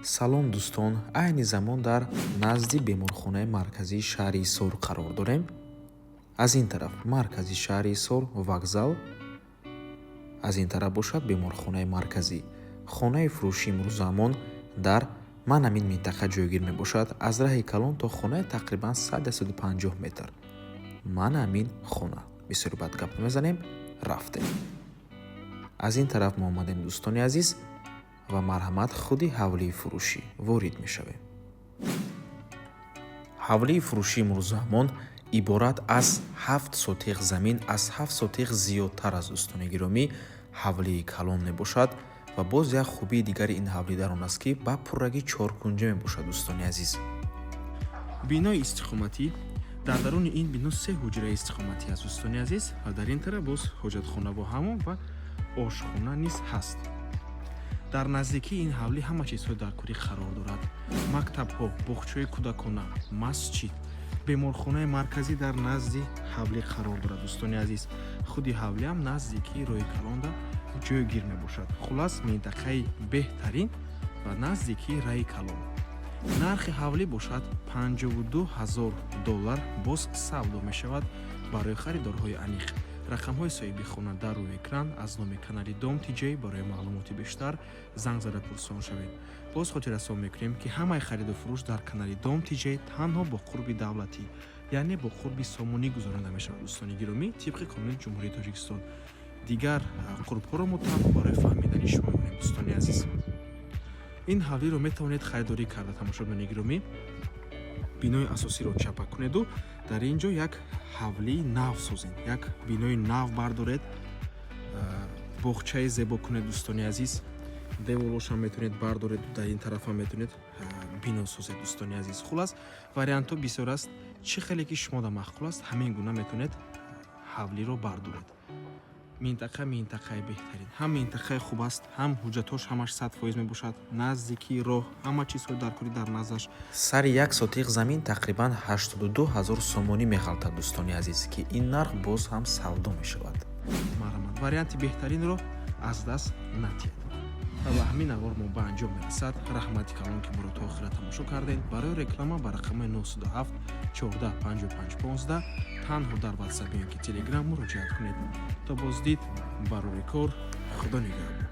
Салом, дӯстон! Айни замон дар назди беморхонаи марказии шаҳри Ҳисор қарор дорем. Аз ин тараф маркази шаҳри Ҳисор, вокзал, аз ин тараф бошад беморхонаи марказӣ. Хонаи фурӯшии имрӯзаамон дар ман ҳамин минтақа ҷойгир мебошад. Аз раҳи калон то хонаи тақрибан 150 метр. Ман ҳамин хона. Бисёр бад гап намезанем, рафтем. Аз ин тараф мо омадем, дӯстони азиз, ва марҳамат, худи ҳавлии фурӯшӣ ворид мешавем. Ҳавлии фурӯшии имрӯзаамон иборат аз 7 сотих замин, аз 7 сотих зиёдтар аст, дӯстони гиромӣ. Ҳавлии калон мебошад ва боз як хубии дигари ин ҳавлӣ дар он аст, ки ба пуррагӣ чоркунҷа мебошад, дӯстони азиз. Бинои истиқоматӣ. Дар даруни ин бино се ҳуҷраи истиқоматӣ аст, дӯстони азиз, ва дар ин тараф боз ҳоҷатхона бо ҳамон ва ошхона низ ҳаст. Дар наздикии ин ҳавлӣ ҳама чизҳои даркорӣ қарор дорад: мактабҳо, боғчаҳои кӯдакона, масҷид, беморхонаи марказӣ дар назди ҳавлӣ қарор дорад, дӯстони азиз. Худи ҳавлиам наздикии роҳи калонда ҷойгир мебошад. Хулас, минтақаи беҳтарин ва наздикии раи калон. Нархи ҳавлӣ бошад 52 ҳазор доллар, боз савдо мешавад. Барои харидорҳои аниқ рақамҳои соҳиби хона дар рӯи экран. Аз номи канали Дом Тиҷей барои маълумоти бештар занг зада пурсон шавед. Боз хотиррасон мекунем, ки ҳамаи хариду фурӯш дар канали Дом Тиҷей танҳо бо қурби давлатӣ, яъне бо қурби сомонӣ гузаронида мешавад, дӯстони гиромӣ, тибқи қонуни Ҷумҳурии Тоҷикистон. Дигар қурбҳоро мо танҳо барои фаҳмидани шумо мемонем, дӯстони азиз. Ин ҳавлиро метавонед харидорӣ карда, тамошобинони гиромӣ, бинои асосиро чапа кунеду дар ин ҷо як ҳавлии нав созед, як бинои нав бардоред, боғчаи зебо кунед, дӯстони азиз. Деволошам метавонед бардоред, дар ин тарафам метавонед бино созед, дӯстони азиз. Хулас, вариантҳо бисёр аст. Чӣ хеле ки шумода маъқул аст, ҳамин гуна метавонед ҳавлиро бардоред. Минтақа минтақаи беҳтарин, ҳам минтақаи хуб аст, ҳам ҳуҷҷатҳош ҳамаш 100% мебошад, наздикии роҳ, ҳама чизҳои даркорӣ дар наздаш. Сари 1 сотих замин тақрибан 82 ҳазор сомонӣ меғалтад, дӯстони азиз, ки ин нарх боз ҳам савдо мешавад. Марҳамат, варианти беҳтаринро аз даст натиҳед. Ва ба ҳамин навор мо ба анҷом мерасад. Раҳмати калон, ки моро то охира тамошо кардед. Барои реклама ба рақамҳои 907 14 55 15 танҳо дар Ватсап ё ки Телеграм муроҷиат кунед. То боздид, барори кор, Худо нигаҳбон.